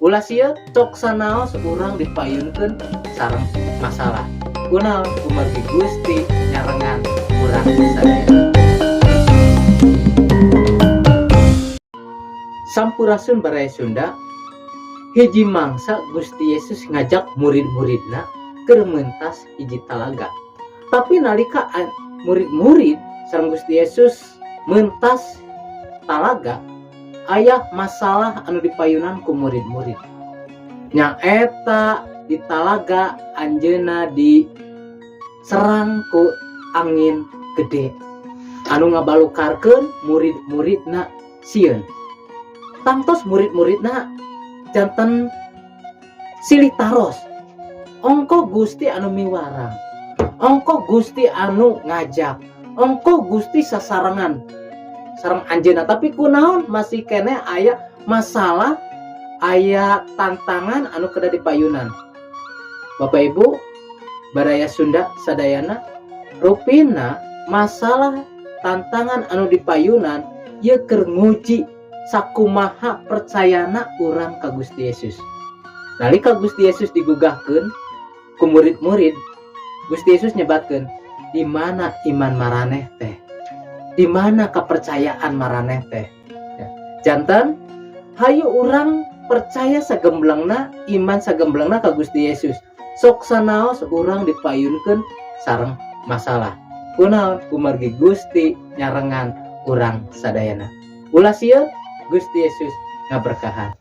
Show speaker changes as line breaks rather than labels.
Ulah sieun, sok sanaos urang dipayunkeun sareng masalah. Kunaon? Kumargi Gusti nyarengan urang sadayana. Sampurasun, Baraya Sunda. Hiji mangsa Gusti Yesus ngajak murid-muridna keur mentas hiji talaga. Tapi nalika murid-murid sareng Gusti Yesus mentas talaga, aya masalah anu dipayunan ku murid-murid. Nyaeta di talaga anjeuna diserang ku angin gede anu ngabalukarkeun murid-muridna sieun. Tangtos murid-muridna janten silih taros, "Ongkoh Gusti anu miwarang, ongkoh Gusti anu ngajak, ongkoh Gusti sasarengan sareng anjeunna, tapi kunaon masih keneh aya masalah, aya tantangan anu kedah dipayunan?" Bapak Ibu, Baraya Sunda sadayana, rupina masalah tantangan anu dipayunan ieu keur nguji sakumaha percayana urang ka Gusti Yesus. Nalika Gusti Yesus digugahkeun ku murid-murid, Gusti Yesus nyebatkeun, "Di mana iman maraneh teh? Di mana kepercayaan maraneh teh?" Ya. Janten hayu urang percaya sagemblengna, iman sagemblengna ka Gusti Yesus. Sok sanaos urang dipayunkeun sareng masalah. Kunaon? Kumargi Gusti nyarengan urang sadayana. Ulah sieun, Gusti Yesus ngaberkahan.